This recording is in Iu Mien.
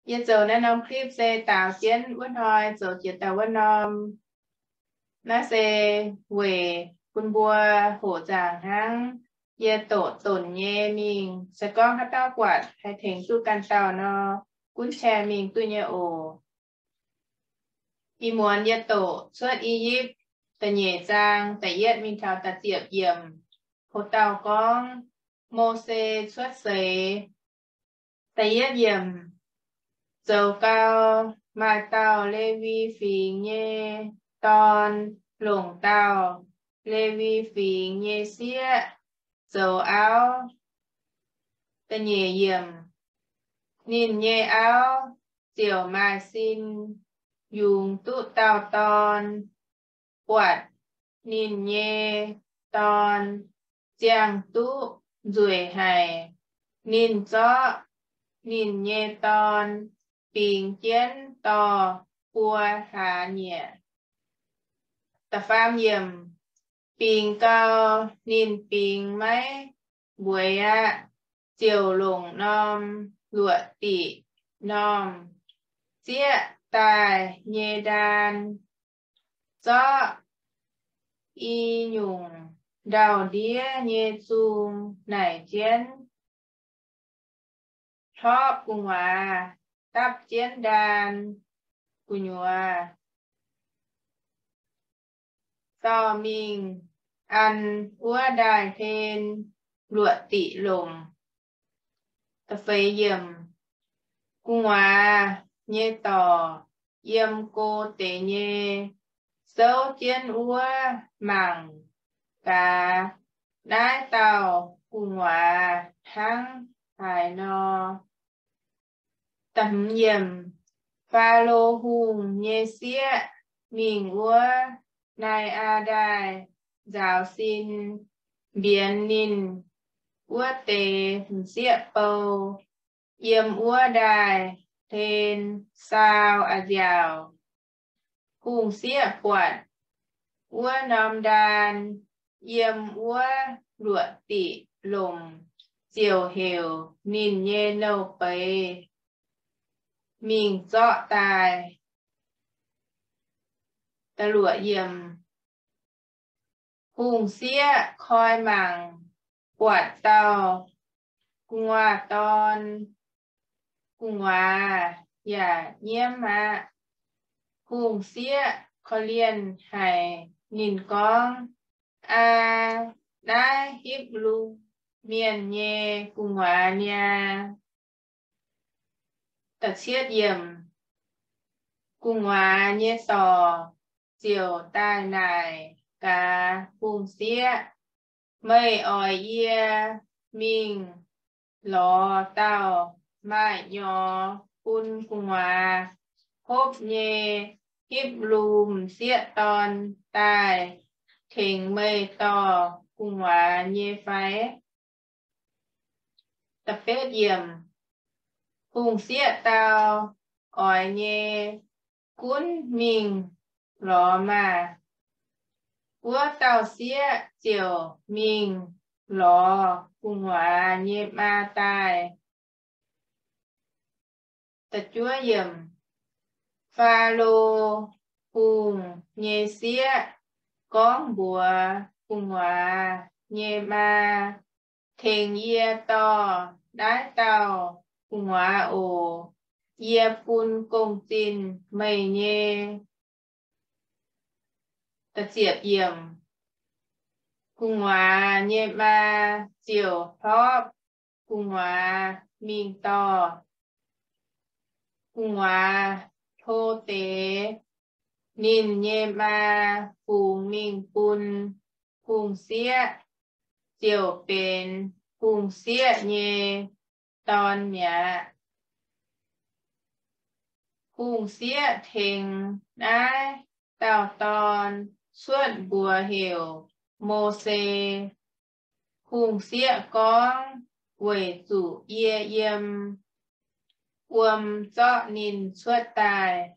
Yie zoux naaiv norm clip se daaux jienv wuov hnoi zoux jiex daaih wuov norm. Naaiv se weic bun mbuo hoqc zaangc hnangv. Yie doqc donc nyei mingh, se gorngv haaix dauh buatc haih tengx duqv ganh dauh nor, gunv share mingh duqv nyei oc. Ih muonz yie doqc Cuotv I^yipv da'nyeic zaang da'yietv mingh taux da'ziepc yiemc, ho dauh gorngv Mose cuotv seix. Da'yietv yiemc, zoux gau, maaih dauh Lewi Fingx nyei dorn longc dauh Lewi Fingx nyei sieqv zoux auv. Da'nyeic yiemc, ninh nyei auv ziouc maaih sin yungz duqv dauh dorn, buatc ninh nyei dorn ziangh duqv nzueic haic. Ninh zorqv ninh nyei dorn bingx jienv dorh buo hlaax nyieqc. Da'faam yiemc, bingx gau, ninh bingx maiv mbueiz aqv, ziouc longc norm luoqc diqc normh zieqv daaih nyei ndaan, zorqv i nyungc ndau-ndiev nyei zung naaic jienv, hlorpv gu'nguaaz, dapv jienv ndaan gu'nyuoz, dorh mingh an wuov ndaaih hlen luoqc diqc lomc. Da'feix yiemc, gu'nguaaz nyei dorc yiem go deix nyei souv jienv wuov mangc gaax naaiv dauh gu'nguaaz hnangv haaix nor. Da'hmz yiemc, Faalo Hungh nyei sieqv mingh wuov Nai^aa Ndaaih nzaaux sin, mbienx ninh wuov deix m'sieqv bou yiem wuov ndaaih hlen saau a'nziaauc. Hungh sieqv buatc wuov norm ndaan yiem wuov luoqc diqc lomc ziouc heuc ninh nyei nouh beiz mingh zorqv daaih. Hungh sieqv koi mangc, buatc dauh gu'nguaaz dorn. Gu'nguaaz yaac nyiemv aqv. Hungh sieqv korv-lienh haic. Ninh gorngv, Aa, naaiv Hipv^lu Mienh nyei gu'nguaaz niaa. Gu'nguaaz nyei dorc ziouc daaih naaic gaax hungh sieqv, Meih oix yie mingh lorz dauh maaih nyorx bun gu'nguaaz hopv nyei Hipv^lu m'sieqv dorn daaih tengx meih dorh gu'nguaaz nyei fai? Hungh sieqv dau, Oix nyei, gunv mingh lorz maah! Wuov dauh sieqv ziouc mingh lorz gu'nguaaz nyei maa daaih. Faalo Hungh nyei sieqv gorngv mbuox gu'nguaaz nyei maa, Tengx yie dorh naaiv dauh gu'nguaaz oc. Yie bun gong-zinh meih nyei. Gu'nguaaz nyei maa ziouc hlorpv gu'nguaaz mingh dorh. Gu'nguaaz hlo deix, ninh nyei maa fungx mingh bun hungh sieqv, ziouc benx hungh sieqv nyei dorn mi'aqv. Hungh sieqv tengx naaiv dauh dorn cuotv mbuox heuc Mose. Hungh sieqv gorngv, Weic zuqc yie yiem wuom zorqv ninh cuotv daaih.